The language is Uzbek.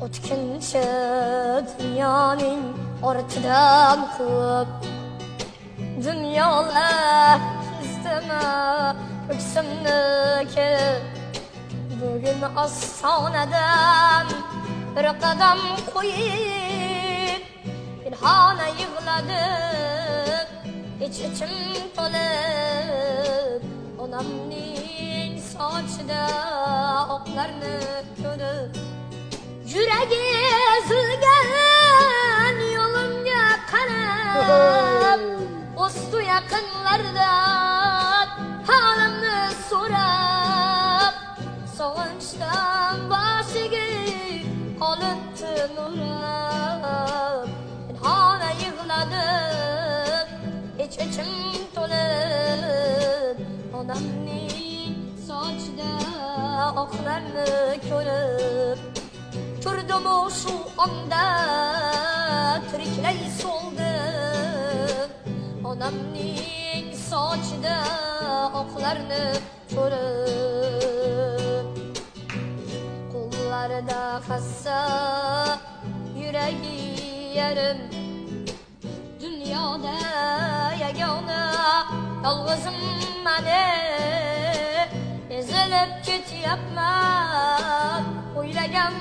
O'tkinchi dunyoning ortidan quvib, dunyolar kezdimi ko'ksimni kelib. Bugun ostonadan bir qadam qo'yib, pinhona yig'ladim, ich-ichim to'lib. Onamning sochida oqlarni ko'rib, yuragi ezilgan yo'limga qarab, o'zdu yaqinlardan holimni so'rab, sog'inchdan boshiga qolibdi nurab. Pinhona yig'ladim, ich-ichim to'lib, onamning sochida oqlarni ko'rib. Turdim shu onda tiriklay so'ldim, onamning sochida oqlarni ko'rib. Qo'llarida hassa, yuragi yarim, dunyoda yagona yolg'izim mani. Ezilib ketyapman o'ylagan